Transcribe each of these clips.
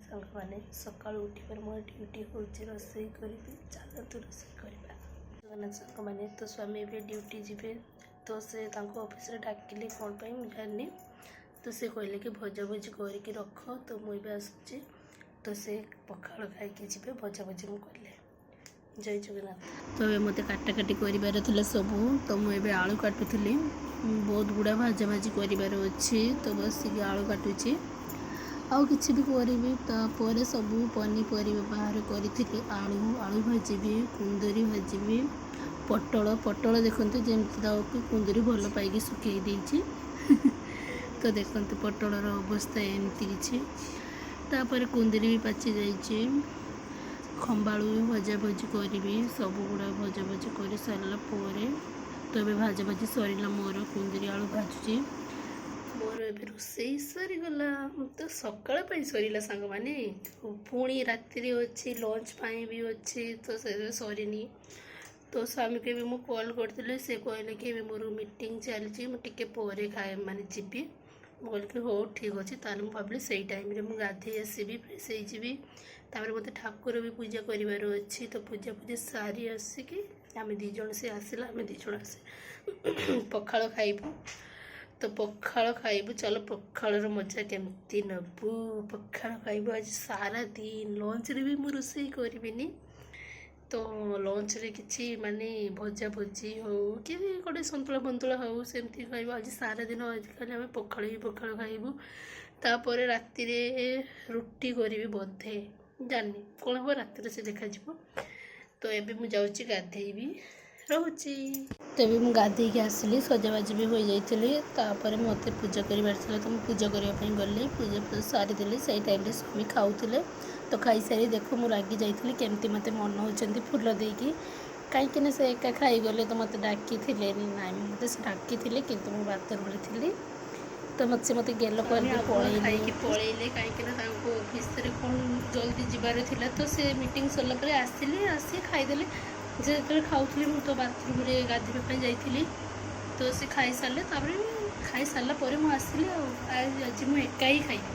ସାଙ୍ଗମାନେ, ସକାଳୁ ଉଠିବାର ମୋର ଡ୍ୟୁଟି ହେଉଛି ରୋଷେଇ କରିବି। ଚାଲନ୍ତୁ ରୋଷେଇ କରିବା। ଜଗନ୍ନାଥ ସାଙ୍ଗମାନେ, ତ ସ୍ୱାମୀ ଏବେ ଡ୍ୟୁଟି ଯିବେ। ତ ସେ ତାଙ୍କ ଅଫିସରେ ଡାକିଲେ, କ'ଣ ପାଇଁ ମୁଁ ଜାଣିନି। ତ ସେ କହିଲେ କି ଭଜା ଭଜି କରିକି ରଖ, ତ ମୁଁ ଏବେ ଆସୁଛି। ତ ସେ ପଖାଳ ଖାଇକି ଯିବେ, ଭଜା ଭଜି ମୁଁ କଲେ। ଜୟ ଜଗନ୍ନାଥ। ତ ଏବେ ମୋତେ କାଟାକାଟି କରିବାର ଥିଲା ସବୁ, ତ ମୁଁ ଏବେ ଆଳୁ କାଟୁଥିଲି। ବହୁତ ଗୁଡ଼ା ଭଜା ଭାଜି କରିବାର ଅଛି, ତ ବସିକି ଆଳୁ କାଟୁଛି ଆଉ କିଛି ବି କରିବି। ତାପରେ ସବୁ ପନିପରିବା ବାହାର କରିଥିଲି। ଆଳୁ ଭାଜିବି, କୁନ୍ଦୁରି ଭାଜିବି, ପୋଟଳ। ପୋଟଳ ଦେଖନ୍ତୁ ଯେମିତି ତାକୁ କୁନ୍ଦୁରି ଭଲ ପାଇକି ଶୁଖେଇ ଦେଇଛି। ତ ଦେଖନ୍ତୁ ପୋଟଳର ଅବସ୍ଥା ଏମିତି କିଛି। ତାପରେ କୁନ୍ଦୁରି ବି ପାଚି ଯାଇଛି। ଖମ୍ବାଳୁ ବି ଭଜା ଭଜି କରିବି। ସବୁଗୁଡ଼ା ଭଜା ଭଜି କରି ସାରିଲା ପରେ, ତ ଏବେ ଭଜା ଭଜି ସରିଲା ମୋର, କୁନ୍ଦୁରି ଆଳୁ ଭାଜୁଛି। ମୋର ଏବେ ରୋଷେଇ ସରିଗଲା। ତ ସକାଳ ପାଇଁ ସରିଲା ସାଙ୍ଗମାନେ, ପୁଣି ରାତିରେ ଅଛି, ଲଞ୍ଚ ପାଇଁ ବି ଅଛି, ତ ସେ ସରିନି। ତ ସ୍ୱାମୀକୁ ଏବେ ମୁଁ କଲ୍ କରିଥିଲି, ସେ କହିଲେ କି ଏବେ ମୋର ମିଟିଂ ଚାଲିଛି, ମୁଁ ଟିକେ ପରେ ଖାଏ ମାନେ ଯିବି। ମୁଁ କହିଲି କି ହଉ, ଠିକ୍ ଅଛି। ତାହେଲେ ମୁଁ ଭାବିଲି ସେଇ ଟାଇମ୍ରେ ମୁଁ ଗାଧେଇ ଆସିବି, ଫ୍ରେଶ୍ ହେଇଯିବି। ତାପରେ ମୋତେ ଠାକୁର ବି ପୂଜା କରିବାର ଅଛି। ତ ପୂଜା ପୂଜି ସାରି ଆସିକି ଆମେ ଦୁଇ ଜଣ, ସେ ଆସିଲା, ଆମେ ଦୁଇ ଜଣ ଆସି ପଖାଳ ଖାଇବୁ। ତ ପଖାଳ ଖାଇବୁ, ଚାଲ ପଖାଳର ମଜା କେମିତି ନେବୁ। ପଖାଳ ଖାଇବୁ ଆଜି ସାରା ଦିନ। ଲଞ୍ଚରେ ବି ମୁଁ ରୋଷେଇ କରିବିନି। ତ ଲଞ୍ଚରେ କିଛି ମାନେ ଭଜା ଭଜି ହଉ କି ଗୋଟେ ସନ୍ତୁଳା ଫନ୍ତୁଳା ହଉ, ସେମିତି ଖାଇବୁ ଆଜି ସାରା ଦିନ। ଆଜିକାଲି ଆମେ ପଖାଳ ହିଁ ପଖାଳ ଖାଇବୁ। ତାପରେ ରାତିରେ ରୁଟି କରିବି ବୋଧେ, ଜାଣିନି କ'ଣ ହେବ ରାତିରେ, ସେ ଦେଖାଯିବ। ତ ଏବେ ମୁଁ ଯାଉଛି ଗାଧେଇବି, ରହୁଛି। ତେବେ ମୁଁ ଗାଧେଇକି ଆସିଲି, ସଜବାଜ ବି ହୋଇଯାଇଥିଲି। ତାପରେ ମୋତେ ପୂଜା କରିବାର ଥିଲା, ତ ମୁଁ ପୂଜା କରିବା ପାଇଁ ଗଲି। ପୂଜା ଫୂଜା ସାରିଦେଲି। ସେଇ ଟାଇମ୍ରେ ସ୍ୱାମୀ ଖାଉଥିଲେ। ତ ଖାଇସାରି ଦେଖ ମୁଁ ରାଗି ଯାଇଥିଲି, କେମିତି ମୋତେ ମନଉଛନ୍ତି ଫୁଲ ଦେଇକି। କାହିଁକିନା ସେ ଏକା ଖାଇଗଲେ, ତ ମୋତେ ଡାକିଥିଲେ ନାଇଁ। ମୋତେ ସେ ଡାକିଥିଲେ, କିନ୍ତୁ ମୁଁ ବାଥରୁମ୍ରେ ଥିଲି। ତ ମୋତେ ସେ ଗେଲ କରିକି ପଳେଇଲେ, ଖାଇକି ପଳେଇଲେ। କାହିଁକିନା ତାଙ୍କୁ ଅଫିସରେ କ'ଣ ଜଲ୍ଦି ଯିବାର ଥିଲା। ତ ସେ ମିଟିଂ ସରିଲା ପରେ ଆସିଲେ, ଆସି ଖାଇଦେଲେ। ସେ ଯେତେବେଳେ ଖାଉଥିଲି, ମୁଁ ତ ବାଥରୁମ୍ରେ ଗାଧୋଇବା ପାଇଁ ଯାଇଥିଲି। ତ ସେ ଖାଇସାରିଲେ, ତାପରେ ଖାଇସାରିଲା ପରେ ମୁଁ ଆସିଲି। ଆଉ ଆଜି ମୁଁ ଏକା ହିଁ ଖାଇଲି।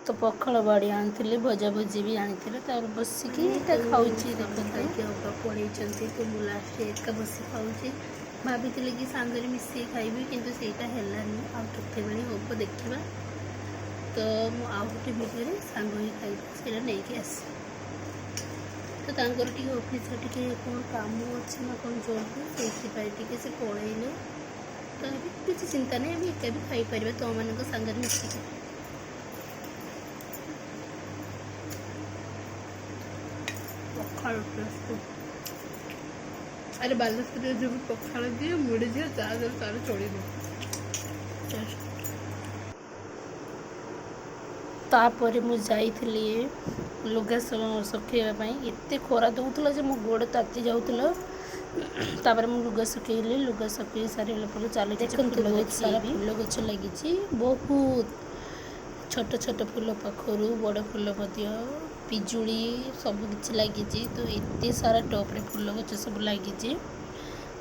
ତ ପଖାଳ ବାଡ଼ି ଆଣିଥିଲି, ଭଜା ଭଜି ବି ଆଣିଥିଲି। ତାପରେ ବସିକି ଏକା ଖାଉଛି ଦେଖନ୍ତୁ। ଖାଇକି ଅପା ପଳେଇଛନ୍ତି, ତ ମୁଁ ଲାଷ୍ଟରେ ଏକା ବସି ଖାଉଛି। ଭାବିଥିଲି କି ସାଙ୍ଗରେ ମିଶିକି ଖାଇବି, କିନ୍ତୁ ସେଇଟା ହେଲାନି। ଆଉ କେତେବେଳେ ହେବ ଦେଖିବା। ତ ମୁଁ ଆଉ ଗୋଟେ ଭିଡ଼ିଓରେ ସାଙ୍ଗ ହେଇ ଖାଇବି, ସେଇଟା ନେଇକି ଆସିବି। ତ ତାଙ୍କର ଟିକେ ଅଫିସରେ ଟିକେ କ'ଣ କାମ ଅଛି ନା କ'ଣ ଜଲ୍ଦି, ସେଇଥିପାଇଁ ଟିକେ ସେ ପଳେଇଲେ। ତ ଏବେ କିଛି ଚିନ୍ତା ନାହିଁ, ଆମେ ଏକା ବି ଖାଇପାରିବା ତୁମମାନଙ୍କ ସାଙ୍ଗରେ ମିଶିକି। ପଖାଳ ଟେଷ୍ଟ। ଆରେ, ବାଲେଶ୍ୱରରେ ଯୋଉ ପଖାଳ ଦିଏ, ମୁଢ଼ି ଦିଏ, ତା ଦେହରେ ତାର ଚଳିବ ଟେଷ୍ଟ। ତାପରେ ମୁଁ ଯାଇଥିଲି ଲୁଗା ଶୁଖେଇବା ପାଇଁ। ଏତେ ଖରା ଦେଉଥିଲା ଯେ ମୋ ଗୋଡ଼ ତାତି ଯାଉଥିଲା। ତାପରେ ମୁଁ ଲୁଗା ଶୁଖେଇଲି। ଲୁଗା ଶୁଖେଇ ସାରିଲା ପରେ ଚାଲ ଦେଖନ୍ତୁ, ବହୁତ ସାରା ଫୁଲ ଗଛ ଲାଗିଛି। ବହୁତ ଛୋଟ ଛୋଟ ଫୁଲ ପାଖରୁ ବଡ଼ ଫୁଲ ମଧ୍ୟ, ପିଜୁଳି ସବୁ କିଛି ଲାଗିଛି। ତ ଏତେ ସାରା ଟପ୍ରେ ଫୁଲ ଗଛ ସବୁ ଲାଗିଛି।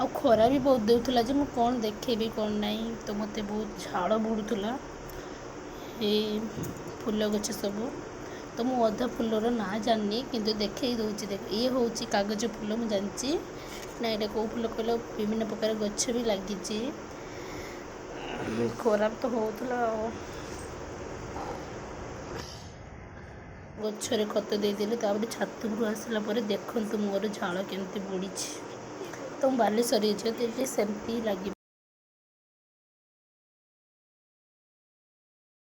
ଆଉ ଖରା ବି ବହୁତ ଦେଉଥିଲା ଯେ ମୁଁ କ'ଣ ଦେଖେଇବି କ'ଣ ନାହିଁ। ତ ମୋତେ ବହୁତ ଝାଳ ବୁଡ଼ୁଥିଲା। ଏଇ ଫୁଲ ଗଛ ସବୁ, ତ ମୁଁ ଅଧା ଫୁଲର ନାଁ ଜାଣିନି, କିନ୍ତୁ ଦେଖେଇ ଦେଉଛି। ଦେଖ, ଇଏ ହେଉଛି କାଗଜ ଫୁଲ, ମୁଁ ଜାଣିଛି ନା ଏଇଟା କେଉଁ ଫୁଲ କହିଲ। ବିଭିନ୍ନ ପ୍ରକାର ଗଛ ବି ଲାଗିଛି। ଖରା ତ ହେଉଥିଲା। ଆଉ ଗଛରେ ଖତ ଦେଇଦେଲି। ତାପରେ ଛାତ ଉପରୁ ଆସିଲା ପରେ ଦେଖନ୍ତୁ ମୋର ଝାଳ କେମିତି ବୁଡ଼ିଛି। ତ ମୁଁ ବାଲେଶ୍ୱରରେ ଝିଅ, ସେମିତି ଲାଗିବ।